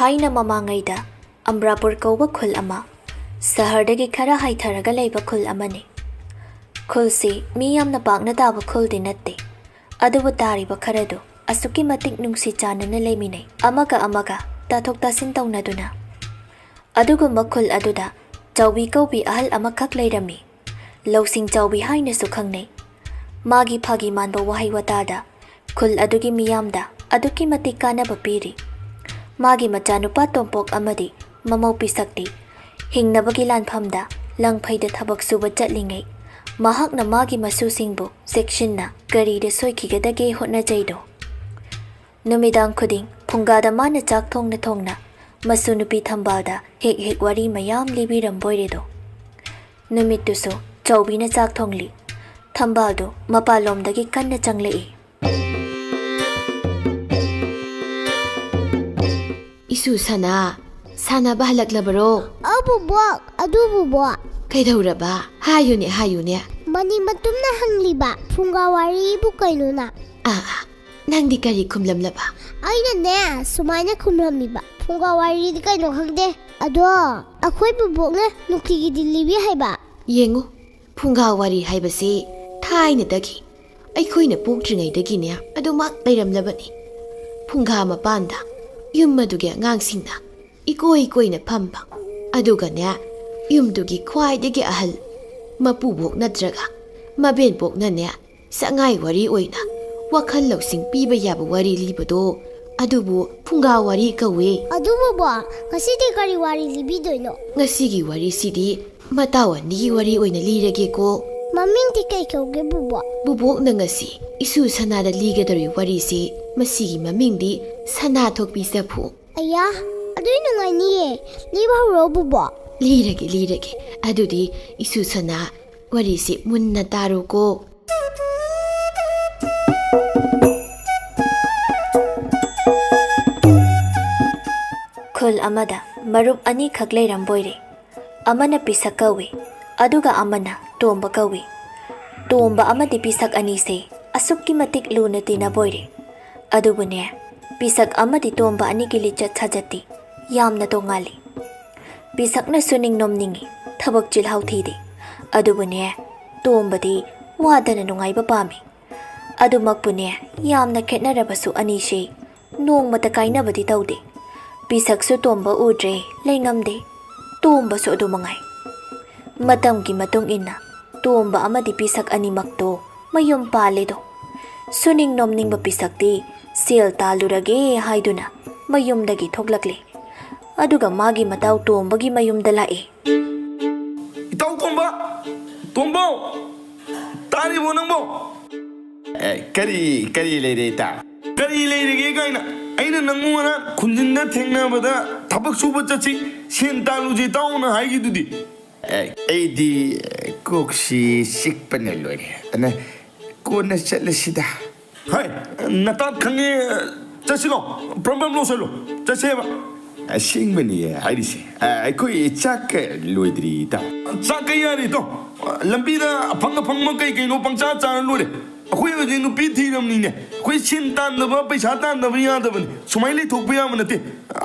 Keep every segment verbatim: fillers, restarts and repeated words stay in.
ꯊꯥꯏꯅ ꯃꯃꯥꯡꯉꯩꯗ ꯑꯝꯕ꯭ꯔꯥꯄꯨꯔ ꯀꯧꯕ ꯈꯨꯜ ꯑꯃ, ꯁꯍꯔꯗꯒꯤ ꯈꯔ ꯍꯥꯏꯊꯔꯒ ꯂꯩꯕ ꯈꯨꯜ ꯑꯃꯅꯤ꯫ ꯈꯨꯜꯁꯤ ꯃꯤ ꯌꯥꯝꯅ ꯄꯥꯛꯅ ꯇꯥꯕ ꯈꯨꯜꯗꯤ ꯅꯠꯇꯦ, ꯑꯗꯨꯕꯨ ꯇꯥꯔꯤꯕ ꯈꯔꯗꯨ ꯑꯁꯨꯛꯀꯤ ꯃꯇꯤꯛ ꯅꯨꯡꯁꯤ ꯆꯥꯟꯅꯅ ꯂꯩꯃꯤꯟꯅꯩ, ꯑꯃꯒ ꯑꯃꯒ ꯇꯥꯊꯣꯛ ꯇꯥꯁꯤꯟ ꯇꯧꯅꯗꯨꯅ꯫ ꯑꯗꯨꯒꯨꯝꯕ ꯈꯨꯜ ꯑꯗꯨꯗ ꯆꯥꯎꯕꯤ ꯀꯧꯕꯤ ꯑꯍꯜ ꯑꯃꯈꯛ ꯂꯩꯔꯝꯃꯤ꯫ ꯂꯧꯁꯤꯡ ꯆꯥꯎꯕꯤ ꯍꯥꯏꯅꯁꯨ ꯈꯪꯅꯩ꯫ ꯃꯥꯒꯤ ꯐꯥꯒꯤ ꯃꯥꯟꯕ ꯋꯥꯍꯩ ꯋꯥꯇꯥꯗ ꯈꯨꯜ ꯑꯗꯨꯒꯤ ꯃꯤꯌꯥꯝꯗ ꯑꯗꯨꯛꯀꯤ ꯃꯇꯤꯛ ꯀꯥꯟꯅꯕ ꯄꯤꯔꯤ꯫ ꯃꯥꯒꯤ ꯃꯆꯥꯅꯨꯄꯥ ꯇꯣꯝꯄꯣꯛ ꯑꯃꯗꯤ ꯃꯃꯧ ꯄꯤꯁꯛꯇꯤ ꯍꯤꯡꯅꯕꯒꯤ ꯂꯥꯟꯐꯝꯗ ꯂꯪꯐꯩꯗ ꯊꯕꯛ ꯁꯨꯕ ꯆꯠꯂꯤꯉꯩ, ꯃꯍꯥꯛꯅ ꯃꯥꯒꯤ ꯃꯁꯨꯁꯤꯡꯕꯨ ꯆꯦꯛꯁꯤꯟꯅ ꯒꯥꯔꯤꯗ ꯁꯣꯏꯈꯤꯒꯗꯒꯦ ꯍꯣꯠꯅꯖꯩꯗꯣ꯫ ꯅꯨꯃꯤꯗꯥꯡ ꯈꯨꯗꯤꯡ ꯐꯨꯡꯒꯥꯗ ꯃꯥꯅ ꯆꯥꯛ ꯊꯣꯡꯅ ꯊꯣꯡꯅ ꯃꯁꯨ ꯅꯨꯄꯤ ꯊꯝꯕꯥꯜꯗ ꯍꯦꯛ ꯍꯦꯛ ꯋꯥꯔꯤ ꯃꯌꯥꯝ ꯂꯤꯕꯤꯔꯝꯕꯣꯏꯔꯦꯗꯣ꯫ ꯅꯨꯃꯤꯠꯇꯨꯁꯨ ꯆꯥꯎꯕꯤꯅ ꯆꯥꯛ ꯊꯣꯡꯂꯤ꯫ ꯊꯝꯕꯥꯜꯗꯨ ꯃꯄꯥꯟꯂꯣꯝꯗꯒꯤ ꯀꯟꯅ ꯆꯪꯂꯛꯏ꯫ "ꯏꯁꯨ ꯁꯅꯥ, ꯁꯥꯟꯅꯕ ꯍꯜꯂꯛꯂꯕꯔꯣ?" "ꯑꯧ ꯕꯨꯕꯣꯛ, ꯑꯗꯨ ꯕꯨꯕꯣꯛ꯫ ꯀꯩꯗꯧꯔꯕ? ꯍꯥꯏꯌꯨꯅꯦ, ꯍꯥꯏꯌꯨꯅꯦ꯫ ꯃꯅꯤ ꯃꯇꯨꯝꯅ ꯍꯪꯂꯤꯕ ꯐꯨꯡꯒꯥ ꯋꯥꯔꯤꯕꯨ ꯀꯩꯅꯣꯅ?" "ꯑꯥ, ꯑꯥ, ꯅꯪꯗꯤ ꯀꯔꯤ ꯈꯨꯝꯂꯝꯂꯕ?" "ꯑꯩꯅꯅꯦ ꯁꯨꯃꯥꯏꯅ ꯈꯨꯝꯂꯝꯃꯤꯕ, ꯐꯨꯡꯒꯥ ꯋꯥꯔꯤꯗꯤ ꯀꯩꯅꯣ ꯈꯪꯗꯦ, ꯑꯗꯣ ꯑꯩꯈꯣꯏ ꯕꯨꯕꯣꯛꯅ ꯅꯨꯡꯇꯤꯒꯤꯗꯤ ꯂꯤꯕꯤ ꯍꯥꯏꯕ꯫" ꯌꯦꯡꯉꯨ, ꯐꯨꯡꯒꯥ ꯋꯥꯔꯤ ꯍꯥꯏꯕꯁꯤ ꯊꯥꯏꯅꯗꯒꯤ, ꯑꯩꯈꯣꯏꯅ ꯄꯣꯛꯇ꯭ꯔꯤꯉꯩꯗꯒꯤꯅꯦ ꯑꯗꯨꯃꯛ ꯂꯩꯔꯝꯂꯕꯅꯤ꯫ ꯐꯨꯡꯒꯥ ꯃꯄꯥꯟꯗ ꯌꯨꯝ ꯑꯗꯨꯒꯤ ꯑꯉꯥꯡꯁꯤꯡꯅ ꯏꯀꯣꯏ ꯀꯣꯏꯅ ꯐꯝꯕ, ꯑꯗꯨꯒꯅꯦ ꯌꯨꯝꯗꯨꯒꯤ ꯈ꯭ꯋꯥꯏꯗꯒꯤ ꯑꯍꯜ ꯃꯄꯨꯕꯣꯛ ꯅꯠꯇ꯭ꯔꯒ ꯃꯕꯦꯟꯕꯣꯛꯅꯅꯦ ꯁꯉꯥꯏ ꯋꯥꯔꯤ ꯑꯣꯏꯅ ꯋꯥꯈꯜ ꯂꯧꯁꯤꯡ ꯄꯤꯕ ꯌꯥꯕ ꯋꯥꯔꯤ ꯂꯤꯕꯗꯣ, ꯑꯗꯨꯕꯨ ꯐꯨꯡꯒꯥ ꯋꯥꯔꯤ ꯀꯧꯏ꯫ "ꯑꯗꯨ ꯕꯨꯕꯣꯛ, ꯉꯁꯤꯗꯤ ꯀꯔꯤ ꯋꯥꯔꯤ ꯂꯤꯕꯤꯗꯣꯏꯅꯣ?" "ꯉꯁꯤꯒꯤ ꯋꯥꯔꯤꯁꯤꯗꯤ ꯃꯇꯥꯎ ꯑꯅꯤꯒꯤ ꯋꯥꯔꯤ ꯑꯣꯏꯅ ꯂꯤꯔꯒꯦꯀꯣ꯫" "ꯃꯃꯤꯡꯗꯤ ꯀꯩ ꯀꯧꯒꯦ ꯕꯨꯕꯣꯛ?" "ꯕꯨꯕꯣꯛꯅ ꯉꯁꯤ ꯏꯁꯨ ꯁꯅꯥꯗ ꯂꯤꯒꯗꯧꯔꯤꯕ ꯋꯥꯔꯤꯁꯤ, ꯃꯁꯤꯒꯤ ꯃꯃꯤꯡꯗꯤ ꯁꯅꯥ ꯊꯣꯛꯄꯤ ꯆꯐꯨ꯫" "ꯑꯌꯥ, ꯑꯗꯨꯗꯤ ꯅꯨꯡꯉꯥꯏꯅꯤꯌꯦ꯫ ꯂꯤꯕ ꯍꯧꯔꯣ ꯕꯨꯕꯣꯛ꯫" "ꯂꯤꯔꯒꯦ, ꯂꯤꯔꯒꯦ꯫ ꯑꯗꯨꯗꯤ ꯏꯁꯨ ꯁꯅꯥ, ꯋꯥꯔꯤꯁꯤ ꯃꯨꯟꯅ ꯇꯥꯔꯣꯀꯣ꯫" ꯈꯨꯜ ꯑꯃꯗ ꯃꯔꯨꯞ ꯑꯅꯤꯈꯛ ꯂꯩꯔꯝꯕꯣꯏꯔꯦ꯫ ꯑꯃꯅ ꯄꯤꯁꯛ ꯀꯧꯏ, ꯑꯗꯨꯒ ꯑꯃꯅ ꯇꯣꯝꯕ ꯀꯧꯏ꯫ ꯇꯣꯝꯕ ꯑꯃꯗꯤ ꯄꯤꯁꯛ ꯑꯅꯤꯁꯦ ꯑꯁꯨꯛꯀꯤ ꯃꯇꯤꯛ ꯂꯨꯅ ꯇꯤꯟꯅꯕꯣꯏꯔꯦ꯫ ꯑꯗꯨꯕꯨꯅꯦ, ꯄꯤꯁꯛ ꯑꯃꯗꯤ ꯇꯣꯝꯕ ꯑꯅꯤꯒꯤ ꯂꯤꯆꯠ ꯁꯥꯖꯠꯇꯤ ꯌꯥꯝꯅ ꯇꯣꯉꯥꯜꯂꯤ꯫ ꯄꯤꯁꯛꯅ ꯁꯨꯅꯤꯡ ꯅꯣꯝꯅꯤꯡꯏ, ꯊꯕꯛ ꯆꯤꯜꯍꯥꯎ ꯊꯤꯗꯦ꯫ ꯑꯗꯨꯕꯨꯅꯦ, ꯇꯣꯝꯕꯗꯤ ꯋꯥꯗꯅ ꯅꯨꯡꯉꯥꯏꯕ ꯄꯥꯝꯃꯤ꯫ ꯑꯗꯨꯃꯛꯄꯨꯅꯦ, ꯌꯥꯝꯅ ꯈꯦꯠꯅꯔꯕꯁꯨ ꯑꯅꯤꯁꯦ ꯅꯣꯡꯃꯇ ꯀꯥꯏꯅꯕꯗꯤ ꯇꯧꯗꯦ꯫ ꯄꯤꯁꯛꯁꯨ ꯇꯣꯝꯕ ꯎꯗ꯭ꯔꯦ ꯂꯩꯉꯝꯗꯦ, ꯇꯣꯝꯕꯁꯨ ꯑꯗꯨ ꯃꯉꯥꯏ꯫ ꯃꯇꯝꯒꯤ ꯃꯇꯨꯡ ꯏꯟꯅ ꯇꯣꯝꯕ ꯑꯃꯗꯤ ꯄꯤꯁꯛ ꯑꯅꯤꯃꯛꯇꯣ ꯃꯌꯨꯝ ꯄꯥꯜꯂꯦꯗꯣ꯫ ꯁꯨꯅꯤꯡ ꯅꯣꯝꯅꯤꯡꯕ ꯄꯤꯁꯛꯇꯤ ꯁꯦꯜ ꯇꯥꯜꯂꯨꯔꯒꯦ ꯍꯥꯏꯗꯨꯅ ꯃꯌꯨꯝꯗꯒꯤ ꯊꯣꯛꯂꯛꯂꯦ꯫ ꯑꯗꯨꯒ ꯃꯥꯒꯤ ꯃꯇꯥꯎ ꯇꯣꯝꯕꯒꯤ ꯃꯌꯨꯝꯗ ꯂꯥꯛꯑꯦ꯫ ꯏꯇꯥꯎ ꯇꯣꯝꯕ, ꯇꯣꯝꯕꯧ, ꯇꯥꯔꯤꯕꯣ ꯅꯪꯕꯣ? ꯑꯦ, ꯀꯔꯤ ꯀꯔꯤ ꯂꯩꯔꯦ ꯏꯇꯥ? ꯀꯔꯤ ꯂꯩꯔꯒꯦ ꯀꯥꯏꯅ, ꯑꯩꯅ ꯅꯪꯕꯨ ꯉꯔꯥꯡ ꯈꯨꯟꯖꯤꯟꯗ ꯊꯦꯡꯅꯕꯗ ꯊꯕꯛ ꯁꯨꯕ ꯆꯠꯁꯤ, ꯁꯦꯟ ꯇꯥꯜꯂꯨꯁꯤ ꯏꯇꯥꯎꯅ ꯍꯥꯏꯈꯤꯗꯨꯗꯤ꯫ ꯑꯦ, ꯑꯩꯗꯤ ꯀꯣꯛꯁꯤ ꯆꯤꯛꯄꯅ ꯂꯣꯏꯔꯦ꯫ ꯑꯅ ꯀꯣꯟꯅ ꯆꯠꯂꯁꯤꯗ꯫ ꯍꯥꯏ, ꯅꯇꯥꯠ ꯈꯪꯉꯦ, ꯆꯠꯁꯤꯂꯣ, ꯄ꯭ꯔꯝ ꯄ꯭ꯔꯝ ꯂꯣꯏꯁꯜꯂꯣ, ꯆꯠꯁꯦꯕ꯫ ꯑꯁꯦꯡꯕꯅꯤ ꯍꯥꯏꯔꯤꯁꯦ꯫ ꯑ, ꯑꯩꯈꯣꯏ ꯆꯥꯛꯀ ꯂꯣꯏꯗ꯭ꯔꯤ ꯏꯇꯥꯎ꯫ ꯆꯥꯛ ꯀꯩ ꯌꯥꯔꯤ ꯏꯇꯥꯎ? ꯂꯝꯕꯤꯗ ꯑꯐꯪ ꯑꯐꯪꯕ ꯀꯩ ꯀꯩꯅꯣ ꯄꯪꯆꯥ ꯆꯥꯔ ꯂꯣꯏꯔꯦ꯫ ꯑꯩꯈꯣꯏ ꯍꯧꯖꯤꯛ ꯅꯨꯄꯤ ꯊꯤꯔꯕꯅꯤꯅꯦ꯫ ꯑꯩꯈꯣꯏ ꯁꯦꯟ ꯇꯥꯟꯗꯕ, ꯄꯩꯁꯥ ꯇꯥꯟꯗꯕ ꯌꯥꯗꯕꯅꯤ꯫ ꯁꯨꯃꯥꯏꯅ ꯂꯩꯊꯣꯛꯄ ꯌꯥꯕ ꯅꯠꯇꯦ꯫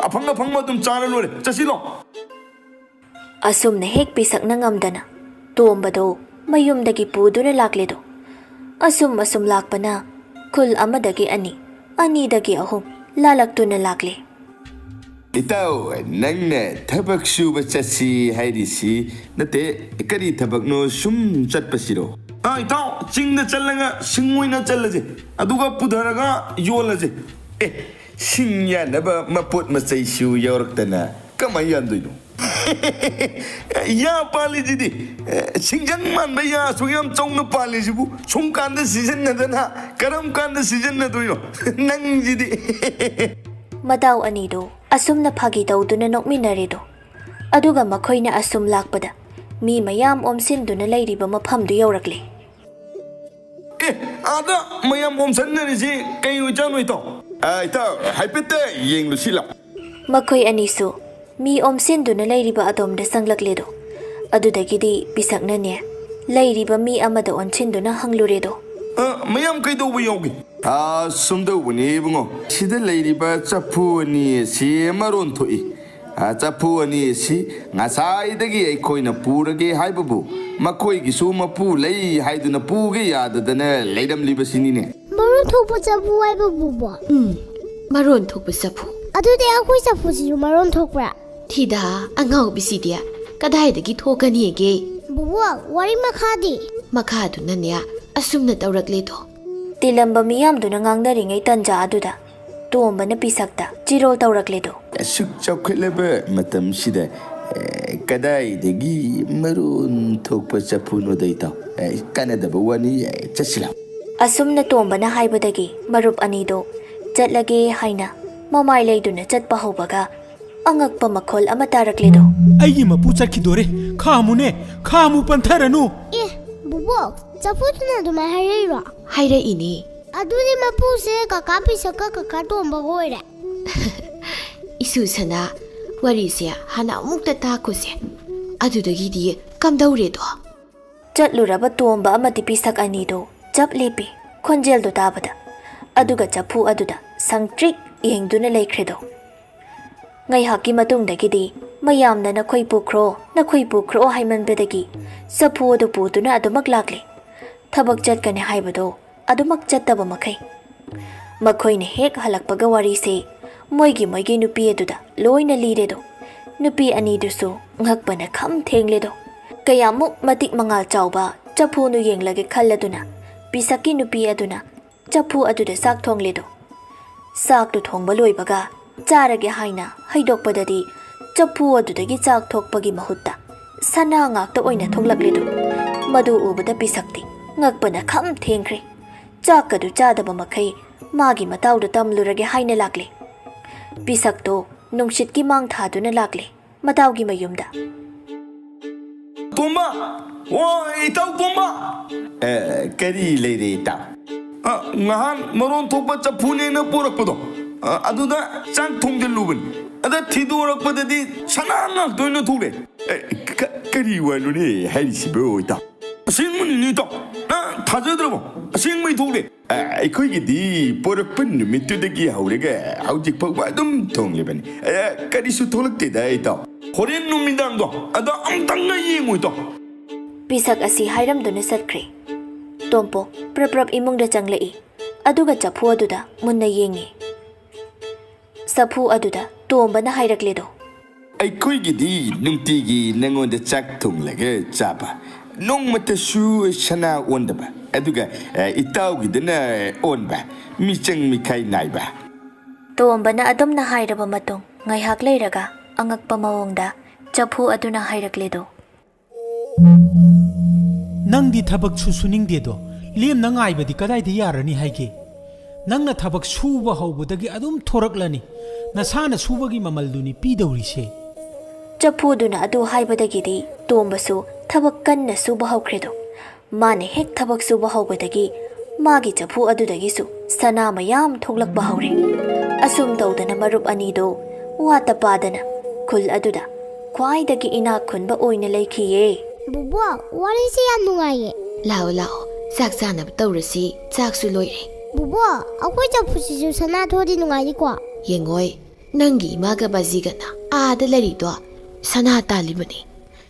ꯑꯐꯪ ꯑꯐꯪꯕ ꯑꯗꯨꯝ ꯆꯥꯔ ꯂꯣꯏꯔꯦ꯫ ꯆꯠꯁꯤꯂꯣ꯫ ꯑꯁꯨꯝꯅ ꯍꯦꯛ ꯄꯤꯁꯛꯅ ꯉꯝꯗꯅ ꯇꯣꯝꯕꯗꯣ ꯃꯌꯨꯝꯗꯒꯤ ꯄꯨꯗꯨꯅ ꯂꯥꯛꯂꯦꯗꯣ꯫ ꯑꯁꯨꯝ ꯑꯁꯨꯝ ꯂꯥꯛꯄꯅ ꯈꯨꯜ ꯑꯃꯗꯒꯤ ꯑꯅꯤ, ꯑꯅꯤꯗꯒꯤ ꯑꯍꯨꯝ ꯂꯥꯜꯂꯛꯇꯨꯅ ꯂꯥꯛꯂꯦ꯫ ꯏꯇꯥꯎ, ꯅꯪꯅ ꯊꯕꯛ ꯁꯨꯕ ꯆꯠꯁꯤ ꯍꯥꯏꯔꯤꯁꯤ ꯅꯠꯇꯦ, ꯀꯔꯤ ꯊꯕꯛꯅꯣ ꯁꯨꯝ ꯆꯠꯄꯁꯤꯔꯣ? ꯑꯥ, ꯏꯇꯥꯎ, ꯆꯤꯡꯗ ꯆꯠꯂꯒ ꯁꯤꯡ ꯑꯣꯏꯅ ꯆꯠꯂꯁꯦ, ꯑꯗꯨꯒ ꯄꯨꯊꯔꯒ ꯌꯣꯜꯂꯁꯦ꯫ ꯑꯦ, ꯁꯤꯡ ꯌꯥꯟꯅꯕ ꯃꯄꯣꯠ ꯃꯆꯩꯁꯨ ꯌꯥꯎꯔꯛꯇꯅ ꯀꯃꯥꯏ ꯌꯥꯟꯗꯣꯏꯅꯣ? ꯌꯥ ꯄꯥꯜꯂꯤꯁꯤꯗꯤ, ꯑꯦ, ꯁꯤꯡꯖꯪ ꯃꯥꯟꯕ ꯌꯥ ꯑꯁꯨꯛ ꯌꯥꯝ ꯆꯥꯎꯅ ꯄꯥꯜꯂꯤꯁꯤꯕꯨ ꯁꯨꯝ ꯀꯥꯟꯗ ꯁꯤꯖꯤꯟꯅꯗꯅ ꯀꯔꯝ ꯀꯥꯟꯗ ꯁꯤꯖꯤꯟꯅꯗꯣꯏꯅꯣ? ꯅꯪꯁꯤꯗꯤ꯫ ꯃꯇꯥꯎ ꯑꯅꯤꯗꯣ ꯑꯁꯨꯝꯅ ꯐꯥꯒꯤ ꯇꯧꯗꯨꯅ ꯅꯣꯛꯃꯤꯟꯅꯔꯦꯗꯣ꯫ ꯑꯗꯨꯒ ꯃꯈꯣꯏꯅ ꯑꯁꯨꯝ ꯂꯥꯛꯄꯗ ꯃꯤ ꯃꯌꯥꯝ ꯑꯣꯝꯁꯤꯟꯗꯨꯅ ꯂꯩꯔꯤꯕ ꯃꯐꯝꯗꯨ ꯌꯧꯔꯛꯂꯦ꯫ ꯑꯦ, ꯑꯥꯗ ꯃꯌꯥꯝ ꯑꯣꯝꯁꯟꯅꯔꯤꯁꯤ ꯀꯩ ꯑꯣꯏꯖꯥꯠꯅꯣ ꯏꯇꯥꯎ? ꯑ, ꯏꯇꯥꯎ, ꯍꯥꯏꯐꯦꯠꯇ ꯌꯦꯡꯂꯨꯁꯤ ꯂꯥꯎ꯫ ꯃꯈꯣꯏ ꯑꯅꯤꯁꯨ ꯃꯤ ꯑꯣꯝꯁꯤꯟꯗꯨꯅ ꯂꯩꯔꯤꯕ ꯑꯗꯣꯝꯗ ꯆꯪꯂꯛꯂꯦꯗꯣ꯫ ꯑꯗꯨꯗꯒꯤꯗꯤ ꯄꯤꯁꯛꯅꯅꯦ ꯂꯩꯔꯤꯕ ꯃꯤ ꯑꯃꯗ ꯑꯣꯟꯁꯤꯟꯗꯨꯅ ꯍꯪꯂꯨꯔꯦꯗꯣ꯫ ꯑ, ꯃꯌꯥꯝ ꯀꯩꯗꯧꯕ ꯌꯥꯎꯒꯦ? ꯑ, ꯁꯨꯝ ꯇꯧꯕꯅꯤ ꯏꯕꯨꯡꯉꯣ, ꯁꯤꯗ ꯂꯩꯔꯤꯕ ꯆꯐꯨ ꯑꯅꯤ ꯑꯁꯤ ꯃꯔꯣꯟ ꯊꯣꯛꯏ꯫ ꯑ, ꯆꯐꯨ ꯑꯅꯤ ꯑꯁꯤ ꯉꯁꯥꯏꯗꯒꯤ ꯑꯩꯈꯣꯏꯅ ꯄꯨꯔꯒꯦ ꯍꯥꯏꯕꯕꯨ ꯃꯈꯣꯏꯒꯤꯁꯨ ꯃꯄꯨ ꯂꯩ ꯍꯥꯏꯗꯨꯅ ꯄꯨꯒꯦ ꯌꯥꯗꯗꯅ ꯂꯩꯔꯝꯂꯤꯕꯁꯤꯅꯤꯅꯦ꯫ ꯃꯔꯣꯟ ꯊꯣꯛꯄ ꯆꯐꯨ ꯍꯥꯏꯕꯕꯨꯕꯣ? ꯎꯝ, ꯃꯔꯣꯟ ꯊꯣꯛꯄ ꯆꯐꯨ꯫ ꯑꯗꯨꯗꯤ ꯑꯩꯈꯣꯏ ꯆꯐꯨꯁꯤꯁꯨ ꯃꯔꯣꯟ ꯊꯣꯛꯄ꯭ꯔꯥ? ꯊꯤꯗ, ꯑꯉꯥꯎꯕꯤꯁꯤꯗꯤ ꯀꯗꯥꯏꯗꯒꯤ ꯊꯣꯛꯀꯅꯤꯒꯦ? ꯕꯨꯕꯣꯛ, ꯋꯥꯔꯤ ꯃꯈꯥꯗꯤ? ꯃꯈꯥꯗꯨꯅꯅꯦ, ꯑꯁꯨꯝꯅ ꯇꯧꯔꯛꯂꯦꯗꯣ꯫ ꯇꯤꯜꯂꯝꯕ ꯃꯤꯌꯥꯝꯗꯨꯅ ꯉꯥꯡꯅꯔꯤꯉꯩ ꯇꯟꯖꯥ ꯑꯗꯨꯗ ꯇꯣꯝꯕꯅ ꯄꯤꯁꯛꯇ ꯆꯤꯔꯣꯜ ꯇꯧꯔꯛꯂꯦꯗꯣ꯫ ꯑꯁꯨꯛ ꯆꯥꯎꯈꯠꯂꯕ ꯃꯇꯝꯁꯤꯗ, ꯑꯦ, ꯀꯗꯥꯏꯗꯒꯤ ꯃꯔꯣꯟ ꯊꯣꯛꯄ ꯆꯐꯨꯅꯣꯗ ꯏꯇꯥꯎ? ꯑꯦ, ꯀꯥꯟꯅꯗꯕ ꯋꯥꯅꯤ, ꯑꯦ, ꯆꯠꯁꯤꯜꯂꯣ꯫ ꯑꯁꯨꯝꯅ ꯇꯣꯝꯕꯅ ꯍꯥꯏꯕꯗꯒꯤ ꯃꯔꯨꯞ ꯑꯅꯤꯗꯣ ꯆꯠꯂꯒꯦ ꯍꯥꯏꯅ ꯃꯃꯥꯏ ꯂꯩꯗꯨꯅ ꯆꯠꯄ ꯍꯧꯕꯒ ꯑꯉꯛꯄ ꯃꯈꯣꯜ ꯑꯃ ꯇꯥꯔꯛꯂꯦꯗꯣ꯫ ꯑꯩꯒꯤ ꯃꯄꯨ ꯆꯠꯈꯤꯗꯣꯔꯦ꯫ ꯈꯥꯝꯃꯨꯅꯦ, ꯈꯥꯝꯃꯨ, ꯄꯟꯊꯔꯅꯨ꯫ ꯑꯦ, ꯕꯨꯕꯣꯛ, ꯆꯐꯨꯗꯨꯅ ꯑꯗꯨꯃꯥꯏ ꯍꯥꯏꯔꯛꯏꯔꯣ? ꯍꯥꯏꯔꯛꯏꯅꯦ꯫ ꯑꯗꯨꯗꯤ ꯃꯄꯨꯁꯦ ꯀꯀꯥ ꯄꯤꯁꯛꯀ ꯀꯀꯥ ꯇꯣꯝꯕꯒ ꯑꯣꯏꯔꯦ꯫ ꯏꯁꯨ ꯁꯅꯥ, ꯋꯥꯔꯤꯁꯦ ꯍꯥꯟꯅ ꯑꯃꯨꯛꯇ ꯇꯥꯛꯈꯣꯁꯦ꯫ ꯑꯗꯨꯗꯒꯤꯗꯤ ꯀꯝꯗꯧꯔꯦꯗꯣ? ꯆꯠꯂꯨꯔꯕ ꯇꯣꯝꯕ ꯑꯃꯗꯤ ꯄꯤꯁꯛ ꯑꯅꯤꯗꯣ ꯆꯞ ꯂꯦꯞꯄꯤ, ꯈꯣꯟꯖꯦꯜꯗꯣ ꯇꯥꯕꯗ꯫ ꯑꯗꯨꯒ ꯆꯐꯨ ꯑꯗꯨꯗ ꯁꯪꯇ꯭ꯔꯤꯛ ꯌꯦꯡꯗꯨꯅ ꯂꯩꯈ꯭ꯔꯦꯗꯣ꯫ ꯉꯥꯏꯍꯥꯛꯀꯤ ꯃꯇꯨꯡꯗꯒꯤꯗꯤ ꯃꯌꯥꯝꯅ "ꯅꯈꯣꯏ ꯄꯨꯈ꯭ꯔꯣ, ꯅꯈꯣꯏ ꯄꯨꯈ꯭ꯔꯣ" ꯍꯥꯏꯃꯟꯕꯗꯒꯤ ꯆꯐꯨ ꯑꯗꯨ ꯄꯨꯗꯨꯅ ꯑꯗꯨꯃꯛ ꯂꯥꯛꯂꯦ꯫ ꯊꯕꯛ ꯆꯠꯀꯅꯤ ꯍꯥꯏꯕꯗꯣ ꯑꯗꯨꯃꯛ ꯆꯠꯇꯕ ꯃꯈꯩ꯫ ꯃꯈꯣꯏꯅ ꯍꯦꯛ ꯍꯜꯂꯛꯄꯒ ꯋꯥꯔꯤꯁꯦ ꯃꯣꯏꯒꯤ ꯃꯣꯏꯒꯤ ꯅꯨꯄꯤ ꯑꯗꯨꯗ ꯂꯣꯏꯅ ꯂꯤꯔꯦꯗꯣ꯫ ꯅꯨꯄꯤ ꯑꯅꯤꯗꯨꯁꯨ ꯉꯛꯄꯅ ꯈꯝ ꯊꯦꯡꯂꯦꯗꯣ꯫ ꯀꯌꯥꯃꯨꯛ ꯃꯇꯤꯛ ꯃꯉꯥꯜ ꯆꯥꯎꯕ ꯆꯐꯨꯅꯨ ꯌꯦꯡꯂꯒꯦ ꯈꯜꯂꯗꯨꯅ ꯄꯤꯁꯛꯀꯤ ꯅꯨꯄꯤ ꯑꯗꯨꯅ ꯆꯐꯨ ꯑꯗꯨꯗ ꯆꯥꯛ ꯊꯣꯡꯂꯦꯗꯣ꯫ ꯆꯥꯛꯇꯨ ꯊꯣꯡꯕ ꯂꯣꯏꯕꯒ ꯆꯥꯔꯒꯦ ꯍꯥꯏꯅ ꯍꯩꯗꯣꯛꯄꯗꯗꯤ ꯆꯐꯨ ꯑꯗꯨꯗꯒꯤ ꯆꯥꯛ ꯊꯣꯛꯄꯒꯤ ꯃꯍꯨꯠꯇ ꯁꯅꯥ ꯉꯥꯛꯇ ꯑꯣꯏꯅ ꯊꯣꯛꯂꯛꯂꯦꯗꯣ꯫ ꯃꯗꯨ ꯎꯕꯗ ꯄꯤꯁꯛꯇꯤ ꯉꯛꯄꯅ ꯈꯝ ꯊꯦꯡꯈ꯭ꯔꯦ꯫ ꯆꯥꯛꯀꯗꯨ ꯆꯥꯗꯕ ꯃꯈꯩ ꯃꯥꯒꯤ ꯃꯇꯥꯎꯗ ꯇꯝꯂꯨꯔꯒꯦ ꯍꯥꯏꯅ ꯂꯥꯛꯂꯦ꯫ ꯄꯤꯁꯛꯇꯣ ꯅꯨꯡꯁꯤꯠꯀꯤ ꯃꯥꯡ ꯊꯥꯗꯨꯅ ꯂꯥꯛꯂꯦ ꯃꯇꯥꯎꯒꯤ ꯃꯌꯨꯝꯗ꯫ ꯇꯣꯝꯕ! ꯑꯣ, ꯏꯇꯥꯎ ꯇꯣꯝꯕ! ꯑꯦ, ꯀꯔꯤ ꯂꯩꯔꯦ, ꯏꯇꯥꯎ? ꯑ, ꯉꯍꯥꯟ ꯃꯔꯣꯟ ꯊꯣꯛꯄ ꯆꯐꯨꯅꯦꯅ ꯄꯣꯔꯛꯄꯗꯣ, ꯑ, ꯑꯗꯨꯗ ꯆꯥꯛ ꯊꯣꯡꯖꯤꯜꯂꯨꯕꯅꯤ꯫ ꯑꯗ ꯊꯤꯗꯣꯔꯛꯄꯗꯗꯤ ꯁꯅꯥ ꯉꯥꯛꯇ ꯑꯣꯏꯅ ꯊꯣꯛꯂꯛꯑꯦ꯫ ꯑꯦ, ꯀ-, ꯀꯔꯤ ꯋꯥꯅꯣꯅꯦ ꯍꯥꯏꯔꯤꯁꯤꯕꯣ, ꯏꯇꯥꯎ? ꯑꯁꯦꯡꯕꯅꯤꯅꯦ, ꯏꯇꯥꯎ꯫ ꯅꯪ ꯊꯥꯖꯗ꯭ꯔꯕꯣ? ꯑꯁꯦꯡꯕꯩ ꯊꯣꯛꯂꯦ꯫ ꯑ, ꯑꯩꯈꯣꯏꯒꯤꯗꯤ ꯄꯣꯔꯛꯄ ꯅꯨꯃꯤꯠꯇꯨꯗꯒꯤ ꯍꯧꯔꯒ ꯍꯧꯖꯤꯛ ꯐꯥꯎꯕ ꯑꯗꯨꯝ ꯊꯣꯡꯂꯤꯕꯅꯤ꯫ ꯑ, ꯀꯔꯤꯁꯨ ꯊꯣꯛꯂꯛꯇꯦꯗ, ꯏꯇꯥꯎ꯫ ꯍꯣꯔꯦꯟ ꯅꯨꯃꯤꯗꯥꯡꯗꯣ ꯑꯗ ꯑꯝꯇꯪꯒ ꯌꯦꯡꯉꯨ, ꯏꯇꯥꯎ꯫ ꯄꯤꯁꯛ ꯑꯁꯤ ꯍꯥꯏꯔꯝꯗꯨꯅ ꯆꯠꯈ꯭ꯔꯦ꯫ ꯇꯣꯝꯄꯣꯛ ꯄ꯭ꯔꯞ ꯄ꯭ꯔꯞ ꯏꯃꯨꯡꯗ ꯆꯪꯂꯛꯏ꯫ ꯑꯗꯨꯒ ꯆꯐꯨ ꯑꯗꯨꯗ ꯃꯨꯟꯅ ꯌꯦꯡꯉꯤ꯫ ꯆꯐꯨ ꯑꯗꯨꯗ ꯇꯣꯝꯕꯅ ꯍꯥꯏꯔꯛꯂꯦꯗꯣ꯫ ꯑꯩꯈꯣꯏꯒꯤꯗꯤ ꯅꯨꯡꯇꯤꯒꯤ ꯅꯉꯣꯟꯗ ꯆꯥꯛ ꯊꯣꯡꯂꯒ ꯆꯥꯕ, ꯅꯣꯡꯃꯇꯁꯨ ꯁꯅꯥ ꯑꯣꯟꯗꯕ, ꯑꯗꯨꯒ, ꯑ, ꯏꯇꯥꯎꯒꯤꯗꯅ ꯑꯣꯟꯕ, ꯃꯤꯆꯪ ꯃꯤꯈꯥꯏ ꯅꯥꯏꯕ꯫ ꯇꯣꯝꯕꯅ ꯑꯗꯨꯝꯅ ꯍꯥꯏꯔꯕ ꯃꯇꯨꯡ, ꯉꯥꯏꯍꯥꯛ ꯂꯩꯔꯒ ꯑꯉꯛꯄ ꯃꯑꯣꯡꯗ ꯆꯐꯨ ꯑꯗꯨꯅ ꯍꯥꯏꯔꯛꯂꯦꯗꯣ꯫ ꯅꯪꯗꯤ ꯊꯕꯛꯁꯨ ꯁꯨꯅꯤꯡꯗꯦꯗꯣ, ꯂꯦꯝꯅ ꯉꯥꯏꯕꯗꯤ ꯀꯗꯥꯏꯗ ꯌꯥꯔꯅꯤ ꯍꯥꯏꯒꯦ? ꯅꯪꯅ ꯊꯕꯛ ꯁꯨꯕ ꯍꯧꯕꯗꯒꯤ ꯑꯗꯨꯝ ꯊꯣꯔꯛꯂꯅꯤ꯫ ꯅꯁꯥꯅ ꯁꯨꯕꯒꯤ ꯃꯃꯜꯗꯨꯅꯤ ꯄꯤꯗꯧꯔꯤꯁꯦ꯫ ꯆꯐꯨꯗꯨꯅ ꯑꯗꯨ ꯍꯥꯏꯕꯗꯒꯤꯗꯤ ꯇꯣꯝꯕꯁꯨ ꯊꯕꯛ ꯀꯟꯅ ꯁꯨꯕ ꯍꯧꯈ꯭ꯔꯦꯗꯣ꯫ ꯃꯥꯅ ꯍꯦꯛ ꯊꯕꯛ ꯁꯨꯕ ꯍꯧꯕꯗꯒꯤ ꯃꯥꯒꯤ ꯆꯐꯨ ꯑꯗꯨꯗꯒꯤꯁꯨ ꯁꯅꯥ ꯃꯌꯥꯝ ꯊꯣꯛꯂꯛꯄ ꯍꯧꯔꯦ꯫ ꯑꯁꯨꯝ ꯇꯧꯗꯅ ꯃꯔꯨꯞ ꯑꯅꯤꯗꯣ ꯋꯥꯠꯇ ꯄꯥꯗꯅ ꯈꯨꯜ ꯑꯗꯨꯗ ꯈ꯭ꯋꯥꯏꯗꯒꯤ ꯏꯅꯥꯛ ꯈꯨꯟꯕ ꯑꯣꯏꯅ ꯂꯩꯈꯤꯌꯦ꯫ ꯕꯨꯕꯣꯛ, ꯋꯥꯔꯤꯁꯦ ꯌꯥꯝ ꯅꯨꯡꯉꯥꯏꯌꯦ꯫ ꯂꯥꯛꯑꯣ, ꯂꯥꯛꯑꯣ, ꯆꯥꯛ ꯆꯥꯅꯕ ꯇꯧꯔꯁꯤ, ꯆꯥꯛꯁꯨ ꯂꯣꯏꯔꯦ꯫ ꯕꯨꯕꯣꯛ, ꯑꯩꯈꯣꯏ ꯆꯐꯨꯁꯤꯁꯨ ꯁꯅꯥ ꯊꯣꯛꯑꯗꯤ ꯅꯨꯡꯉꯥꯏꯅꯤꯀꯣ꯫ ꯌꯦꯡꯉꯣꯏ, ꯅꯪꯒꯤ ꯏꯃꯥꯒ ꯕꯥꯖꯤꯒꯅ ꯑꯥꯗ ꯂꯩꯔꯤꯗꯣ ꯁꯅꯥ ꯇꯥꯜꯂꯤꯕꯅꯤ꯫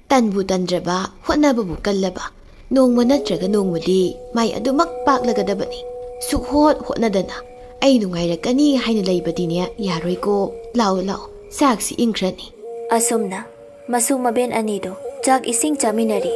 ꯇꯟꯕꯨ ꯇꯟꯗ꯭ꯔꯕ, ꯍꯣꯠꯅꯕꯕꯨ ꯀꯜꯂꯕ, ꯅꯣꯡꯃ ꯅꯠꯇ꯭ꯔꯒ ꯅꯣꯡꯃꯗꯤ ꯃꯥꯏ ꯑꯗꯨꯃꯛ ꯄꯥꯛꯂꯒꯗꯕꯅꯤ꯫ ꯁꯨꯛꯍꯣꯠ ꯍꯣꯠꯅꯗꯅ ꯑꯩ ꯅꯨꯡꯉꯥꯏꯔꯛꯀꯅꯤ ꯍꯥꯏꯅ ꯂꯩꯕꯗꯤꯅꯦ ꯌꯥꯔꯣꯏꯀꯣ꯫ ꯂꯥꯛꯑꯣ, ꯂꯥꯛꯑꯣ, ꯆꯥꯛꯁꯤ ꯏꯪꯈ꯭ꯔꯅꯤ꯫ ꯑꯁꯨꯝꯅ ꯃꯁꯨ ꯃꯕꯦꯟ ꯑꯅꯤꯗꯨ ꯆꯥꯛ ꯏꯁꯤꯡ ꯆꯥꯃꯤꯟꯅꯔꯤ꯫